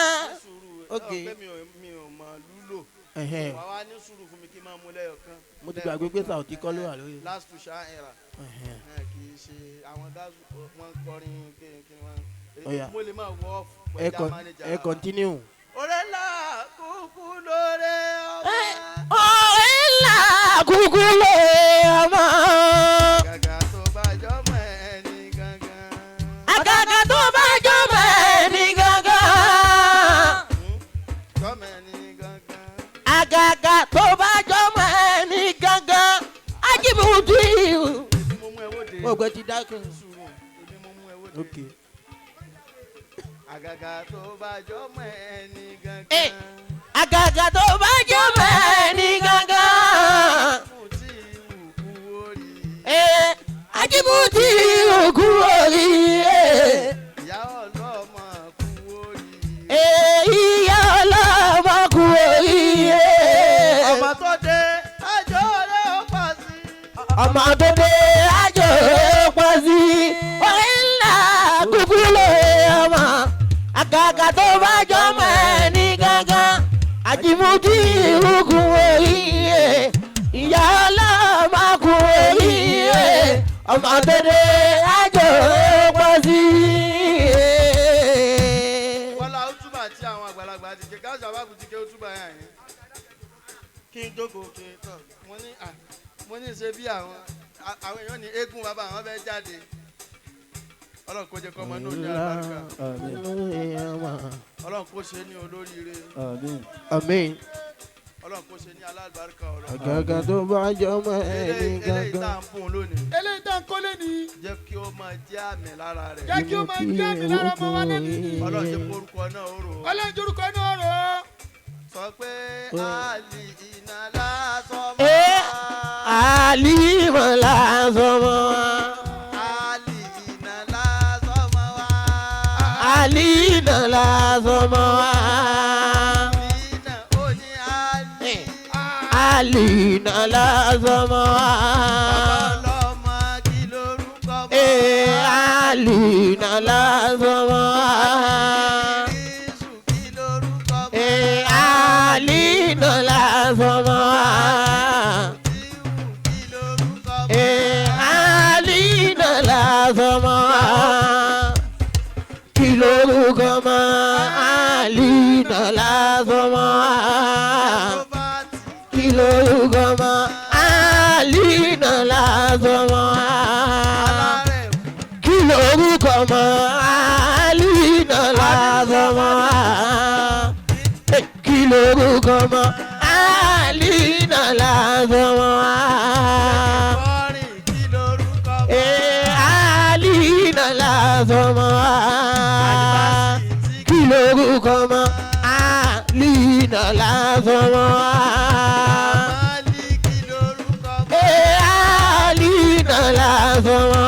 Sùúrù Ok. ẹ pé mi ò mọ lúlò. Ẹ̀hẹ́n. Wà wá ní sùúrù fún mi kí n máa mú lẹ́yọ̀ kan. Mo ti gbàgbé pé Sàùtì kọ́ ló wà lórí. Last two ṣá ẹ̀rà. Ẹ̀hẹ́n. Kì í ṣe àwọn gáàsù wọn ń kọrin kí kí wọn. Ó yá. Mo lè máa wọ Ẹ pẹ̀lú manager. ẹ continue. Ọ̀rẹ́ ńlá kúkú lóore ọmọ. Ìlà kúkú ọmọ. Gàgà tó bá jọmọ ẹni gangan. Àgàgà tó bá jọmọ ẹni gángan. Jọmọ ẹni gangan. Àgàgà tó bá jọmọ ẹni gángan. Ajíbùtì. Èmi mo mú ẹ wóde. Mo gbẹ ti dákẹ́. Sùúrù, èmi mo mú ẹ wóde. Ok. Àgàgà tó bá jọmọ ẹni Eh. gangan. Àgàgà tó bá jọmọ ẹni gángan. Mo ti wù kú orí. Ajíbùtì òkú oríire. Ìyá ọlọ́mọ kú orí. Ìyá ọlọ́mọ kú oríire. Ọmọ tó dé, àjọ rẹ̀ ó pa sí. Ọmọ tó dé àjò pọ̀ sí. Orí ńlá kúkú lè ọmọ. Àgàgà tó bá jọmọ ẹni gángan. Àjìmúdí òkú oríire. Ìyá ọlọ́mọ kú oríire. Ọmọ tó dé àjò pọ̀ sí. Wọ́lá Útúbà tí àwọn àgbàlagbà ti ké, káṣí àbábù ti ké Útúbà yẹn yẹn. Kí n jókòó kí n tọ̀, mo ní à, mo ní ṣe bí àwọn àwọn èèyàn ní eégún bàbá àwọn fẹ́ jáde. Ọlọ́run kó jẹ́ kọ́ ọmọ náà ní àlùbáríkà. Àmín. Ọlọ́run kó ṣe ní olóríire. Àmín. Àmín. Ọlọ́run kó ṣe ní alálùbáríkà ọ̀rọ̀. Àgàgà tó bá jọmọ ẹni Eléyìí tá gángan. à ń fún un lónìí, Eléyìí tá ń kólé ní. jẹ́ kí ó máa jẹ́ àmì lára rẹ̀. Jẹ́ kí ó máa jẹ́ àmì lára ọmọ wa lẹ́nu ní. Ọlọ́run jẹ́ kórúkọ náà ó rò ó. Ọlọ́run jorúkọ náà rò ó. Sọ pé àlì iná lásán Eh. máa. Àlìmọ̀ làásọ̀ mọ́. Àlì iná lásán máa wá. Àlìmọ̀ làásọ̀ mọ́. Iná ó ní àlì. Àlìmọ̀ làásọ̀ mọ́. Alina lásọmọ. Ìrísù kí lorúkọ ọmọ. Alina lásọmọ. Tíwù kí lorúkọ ọmọ. Alina lásọmọ. Kí lorúkọ mọ? Alina lásọmọ. Róbàtì Kí lorúkọ mọ? Alina lásọmọ. alárẹ̀mú. Kí lorúkọ mọ? Alina lásọmọ. Kí lorúkọ mọ? Alina lásọmọ. Kọrin kí lorúkọ ọmọ. Alina lásọmọ. Àdìbásí tí Kí lorúkọ mọ? Alina lásọmọ. Kàmálí kí lorúkọ ọmọ. Alina lásọmọ.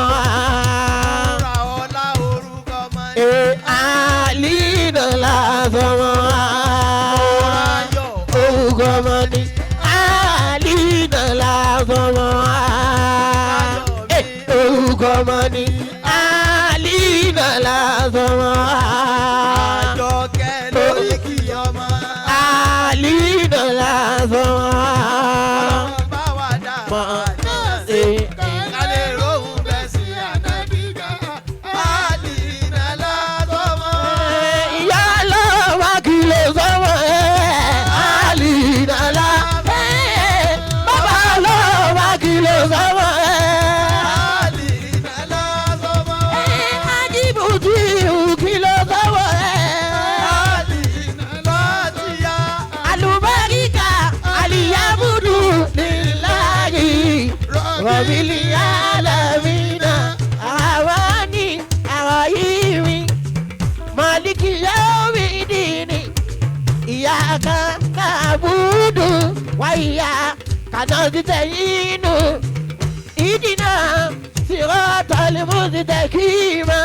Wúrà ọlá orúkọ ọmọ. Alina lásọmọ. Mọ́ráyọ̀ Orúkọ ọmọ ni Alina lásọmọ. Orúkọ ọmọ ni Alina lásọmọ. Àjọkẹ́ lórí kí ọmọ. Alina lásọmọ. Ọlọ́run bá wa dá àníyàn sí. Ká lè róhùn bẹ́ sí ànábì. Àlìnà látọmọ. Ìyá lọ́wọ́ kìlọ̀ sọ́mọ ẹ̀ Alina lá. Bàbá lọ́wọ́ kìlọ̀ sọ́mọ ẹ̀. Àlìnà látọmọ. Ajibuti kìlọ̀ sọ́mọ ẹ̀. Àlìnà látìyá. Alubarika aliyamudu lilayi rọbìlì alamina awani awayimi maliki yomi dini iyaka na'budu wa iyyaka nasta'inu idina siratal mustaqima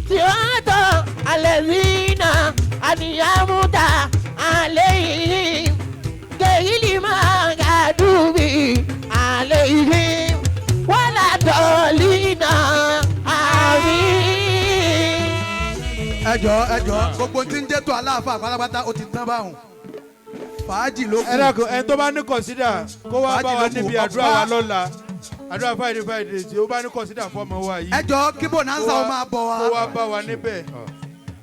siratal alladhina an'amta alayhim ghayril maghdubi alayhim waladdallin àmín. Ẹjọ ẹjọ, gbogbo tí ń jẹ́ tó aláàfáà pátápátá ó ti tán báwọn, fàájì ló kù. Ẹ dákun, ẹni tó bá ní consider kó wá bá wa Fàájì ló kù. níbi àdúrà wa lọ́la, àdúrà Friday Friday tí ó bá ní consider fọ́mọ wa yìí. Ẹjọ, kí bonanza ó máa bọ̀ Kó wá. wá bá wa níbẹ̀,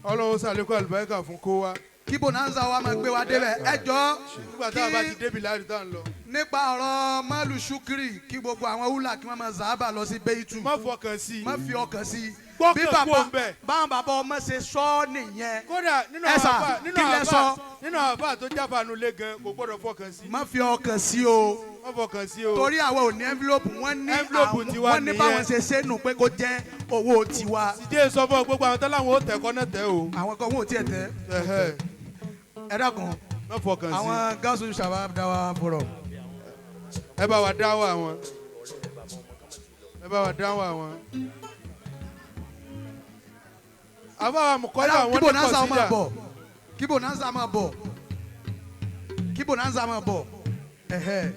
Ọlọ́run ṣàlékún àlùbáríkà fún kó wá. Kí bonanza wa máa gbé wa débẹ̀, ẹjọ. Nígbà tá a bá ti débi láti tá à ń lọ. Nípa ọ̀rọ̀ Málù Ṣúkìrì, kí gbogbo àwọn wúlà kí wọ́n máa zàábà lọ sí Bẹ́ẹ̀tù. Má fọkàn sí i. Má fi ọkàn sí i. Gbọ́kàn Bí kúrò bàbá ńbẹ̀. báwọn bàbá ọmọ ṣe sọ ọ́ nìyẹn. Kódà nínú Ẹ àwọn sà, àfà nínú kí lẹ àwọn àfà sọ? Nínú àwọn àfà tó jáfàánu lé gan kò gbọ́dọ̀ fọkàn sí i. Má fi ọkàn sí o. Má fọkàn sí o. Torí àwọn ò ní envelope, wọ́n ní Envelope tiwa wọ́n ní nìyẹn. báwọn ṣe ṣe nù pé kó jẹ́ owó tiwa. Ìdí sọ fún ọ, gbogbo àwọn tó láwọn ò tẹ̀kọ́ náà tẹ̀ o. Àwọn kan wọn ò tiẹ̀ tẹ́. Ẹhẹ́, Ẹ dákun. Má fọkàn sí i. Àwọn gáàsù sàbá dáwà fọ̀rọ̀. Ẹ bá wa dáwọ́ àwọn, ẹ bá wa dáwọ́ àwọn. Àbá wa mùkọ́lá àwọn Kí ní bonanza ó máa consider. bọ̀, kí bonanza máa bọ̀, kí bonanza máa bọ̀. Ẹ̀hẹ́.